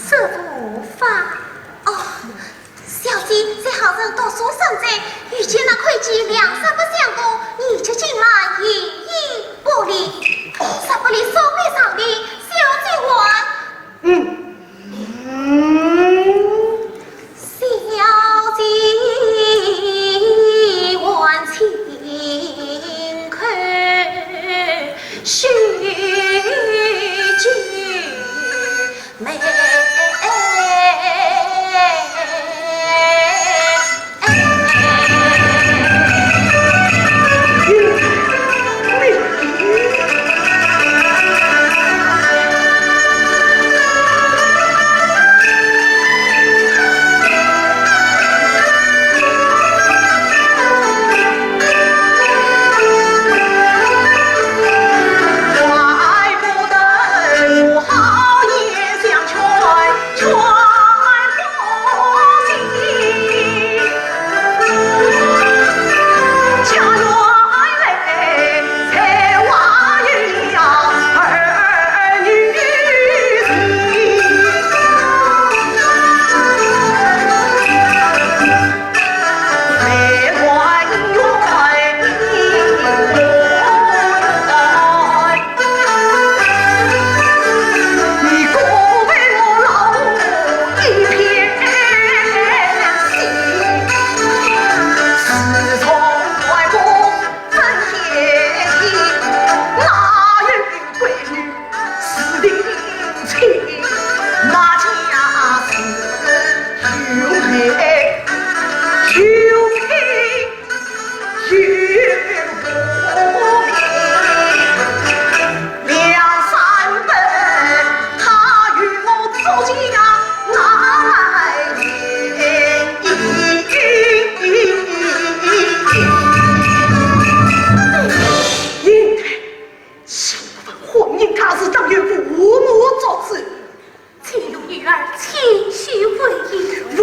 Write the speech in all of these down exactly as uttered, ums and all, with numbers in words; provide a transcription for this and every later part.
说无妨。哦，小姐，这好人读书深才，遇见那会计两三不相过，你却竟然一言不理。哦，说不理，书本上的，小姐还。嗯。嗯。小姐还请看。 请问婚姻大事，当有父母作主。 请容女儿千岁回应。无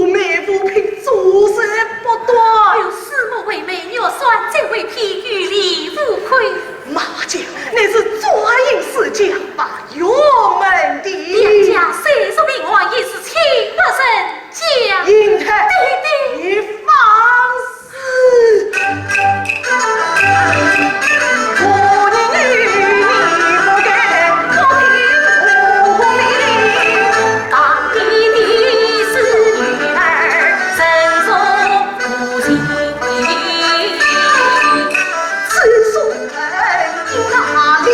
媒无凭，做事不断。有师母为媒，玉扇簪为聘，有理无亏。末家乃是簪缨世家，拜学门第。两家虽是平安，也是亲不认家。英台，爹爹。你放肆！ 子孙恩义哪里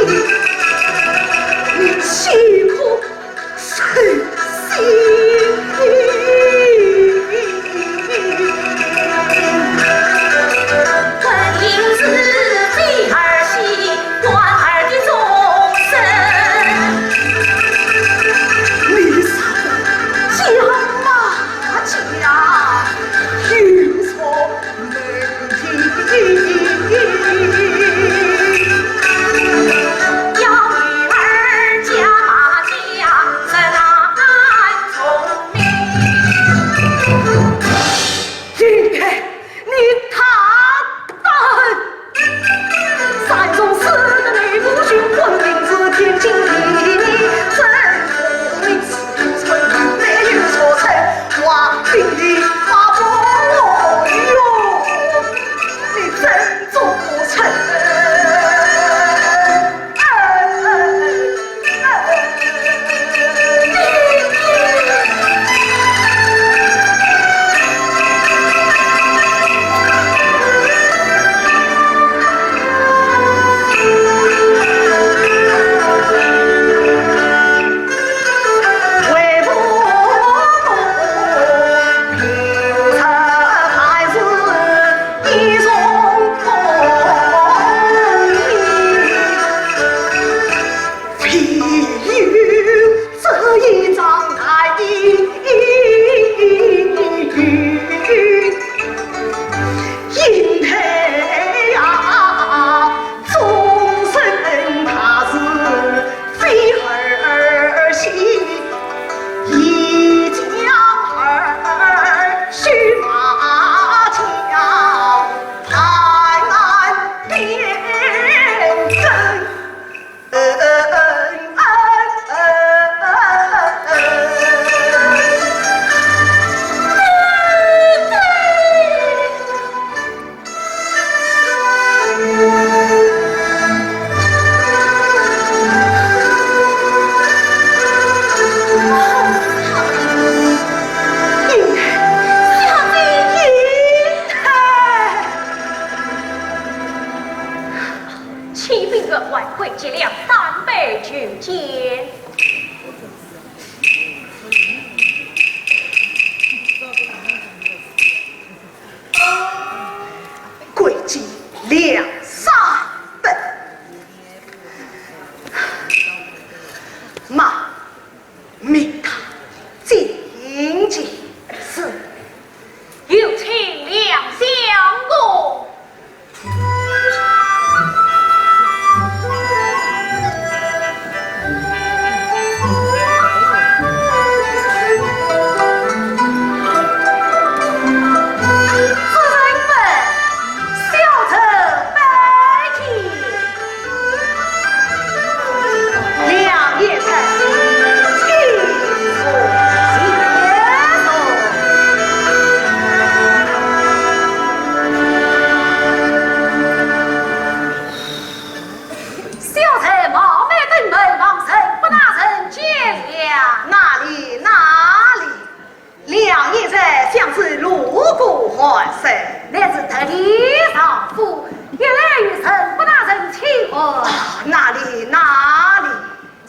想是路过寒舍。乃是特地上府，一来与陈府大人请安。啊，哪里，哪里。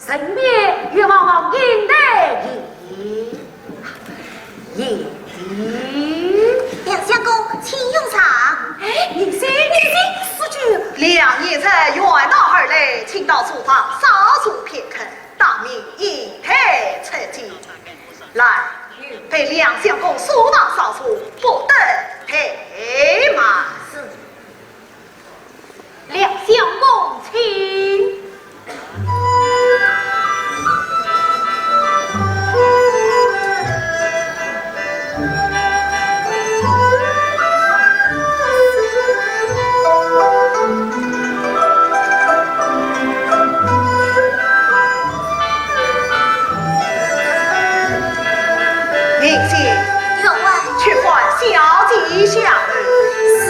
顺便与王王饮杯。饮杯。梁相公，请用茶。哎，你先，你先，夫君。梁贤才远道而来，请到书房稍坐片刻， 当面饮杯吃酒。来，陪梁相公书房稍坐，不得怠慢。是。梁相公请。明姐，员外。去唤小姐下楼。是。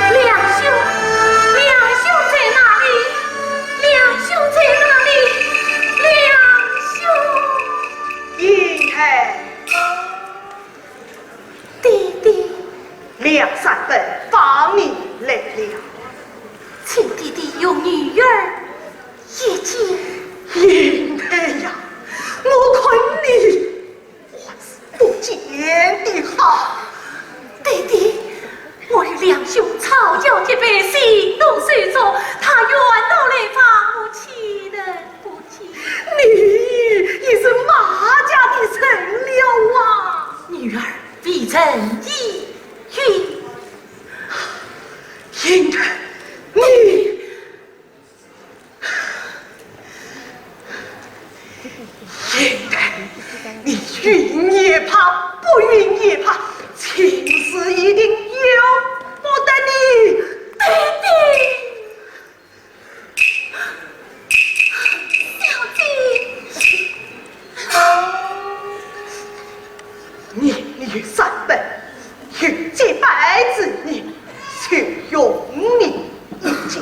梁兄，梁兄在哪里？梁兄在哪里？梁兄。爹爹。梁山伯，放你来了。请爹爹与女儿一见。贤妹呀，我看你还是不见的好。爹爹，我与梁兄草桥结拜，情同手足，他远道来访，我岂能不 你也是马家的人了啊！女儿未曾一孕。贤妹，你，贤妹，你孕也罢，不孕也罢，亲事一定由不得你。爹爹。 小姐。你与三本有结拜之意，就容你一见。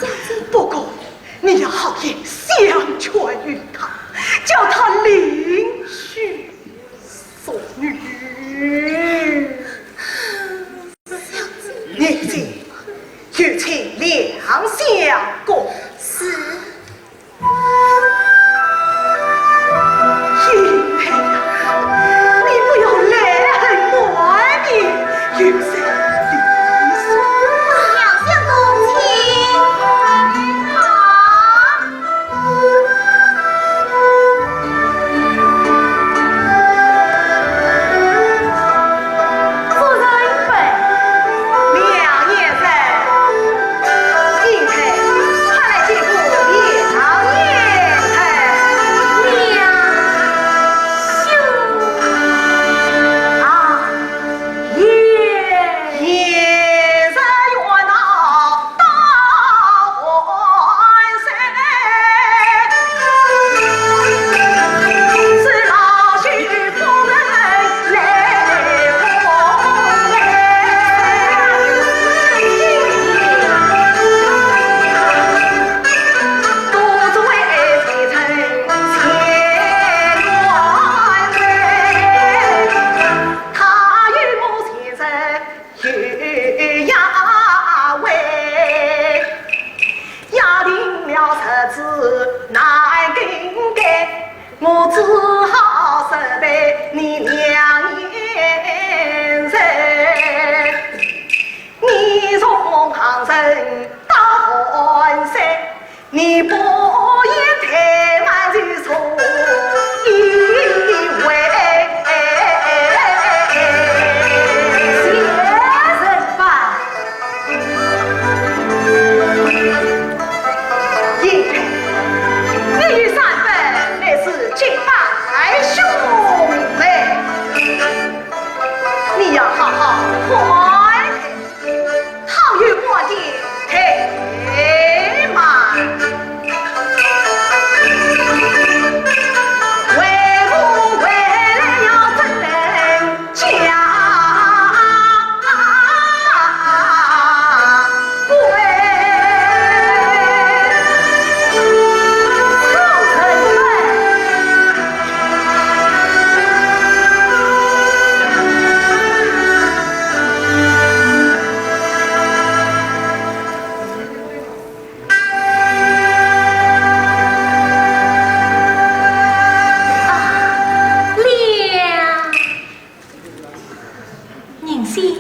小姐。不过你要好言相劝于他，叫他另娶 淑女。小姐。你去请梁相公。是。贤妹呀，你不要泪痕满面，有失礼数。梁相公请。啊。 夫人。梁贤才，贤才，快来见过梁贤才。梁兄。啊。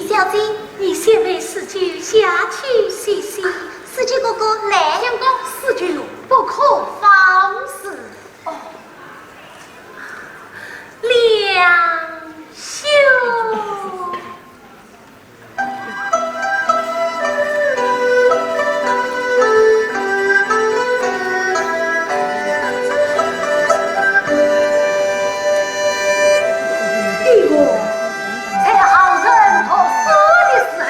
小姐，你先陪四舅下去歇息。四舅哥哥，来。相公，四舅不可放肆。哦，梁兄。 的确，在行人读书的时候，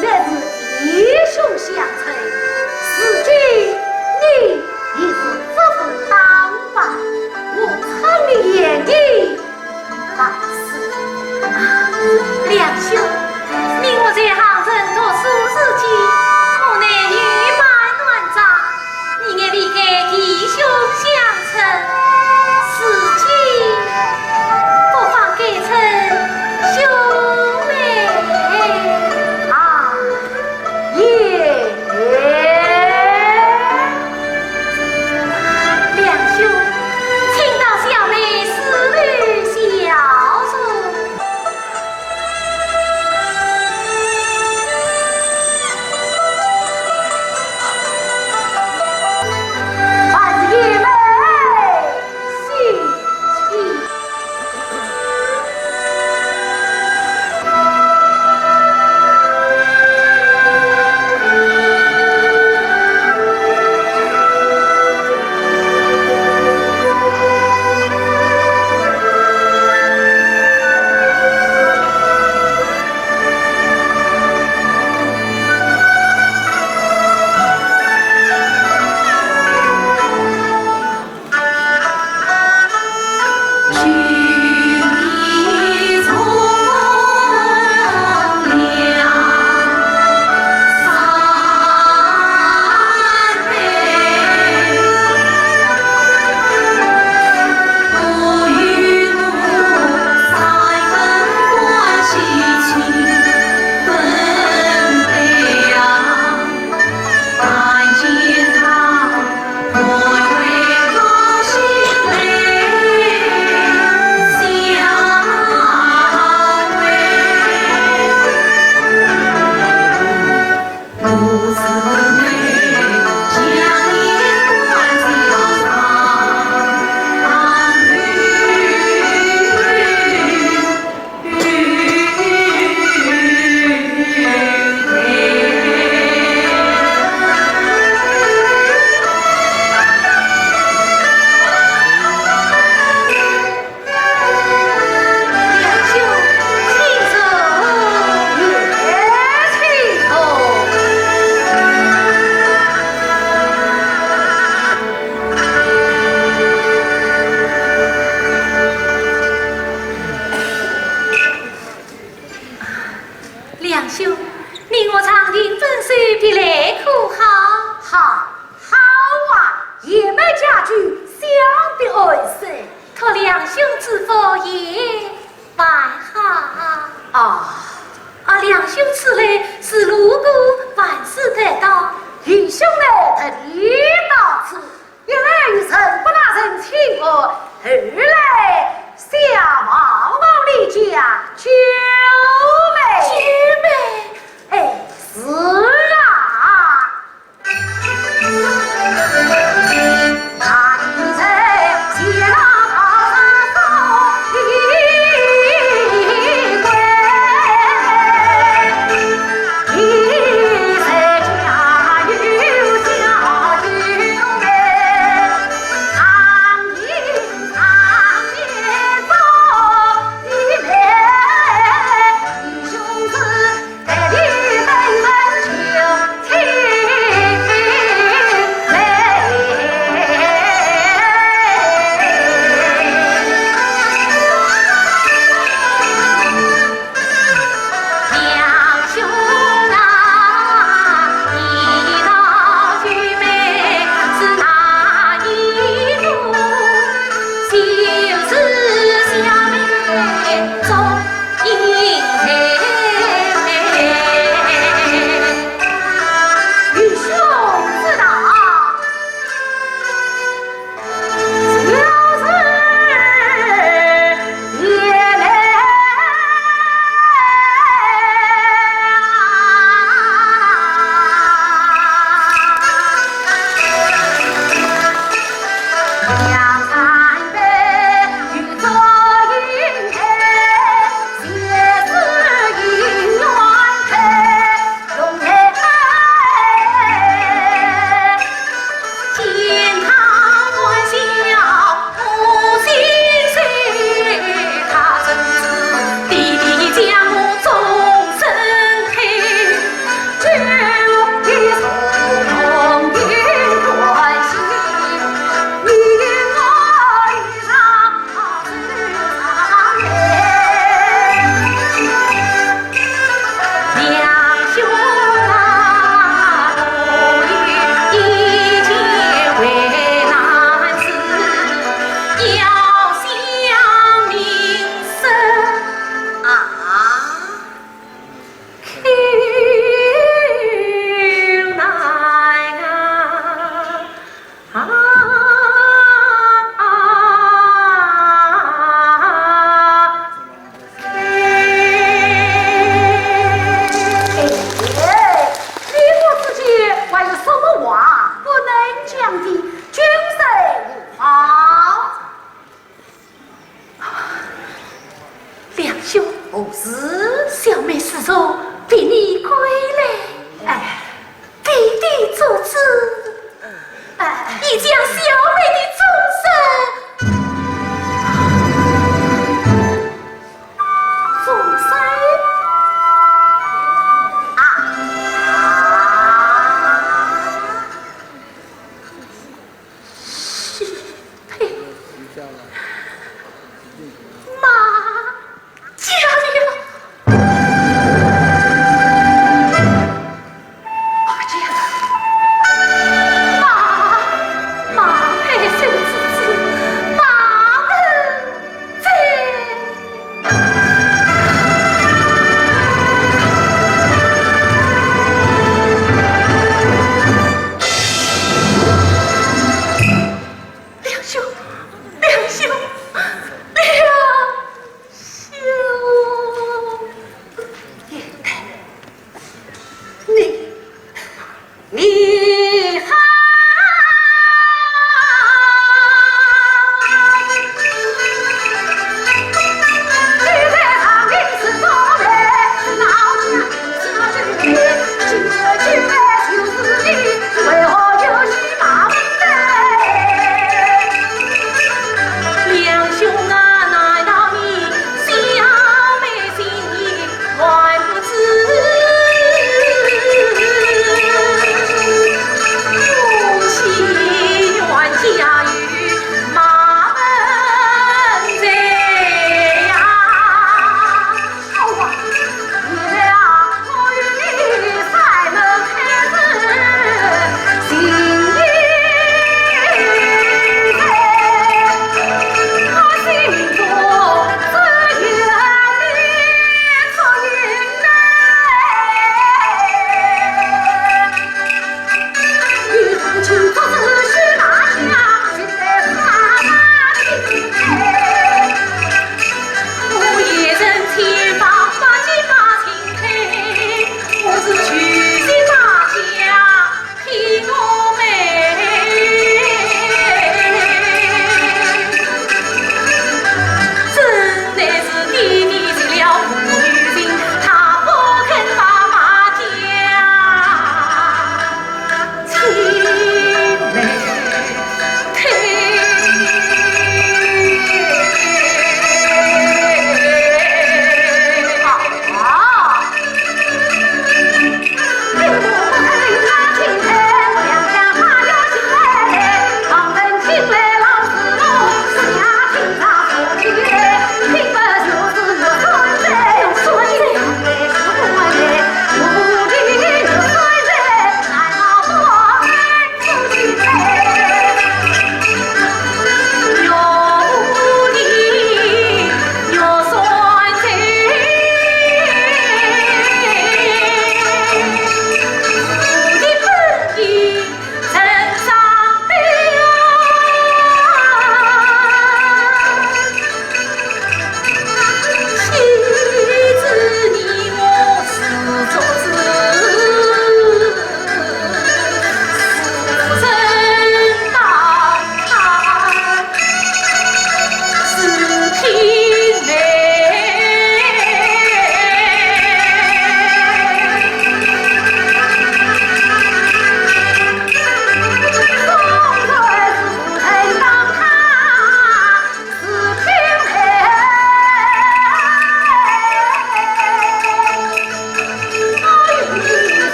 乃是弟兄相称，如今你已是夫妇当伴，我称你贤弟。 啊，是。啊，梁兄，你我在行人读书时节，我乃女扮男装，你也未改弟兄相称，如今不妨改称兄妹。啊， 耶！梁兄，请到小妹梳头消愁。万岁爷们！ 梁兄，你我长亭分手，别来可好？好，好啊，贤妹佳句，想必安生。托梁兄之福也万好。啊，啊，梁兄此来是路过，还是特到？愚兄乃特地到此， 一来与陈国大人请安，二来想望望你家九妹。九妹？哎，是啊。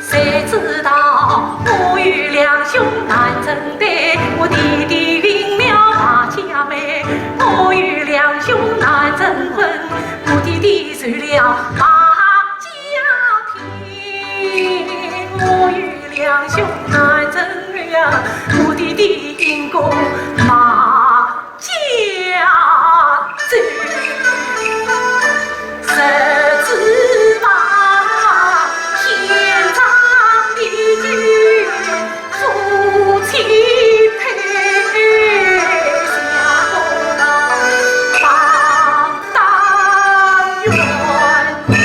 谁知道我与梁兄难成对，我爹爹运了马家妹，我与梁兄难成婚，我爹爹受了马家天，我与梁兄难成呀，我爹爹因公马家走，十指把天长地久，夫妻配下，方当圆满。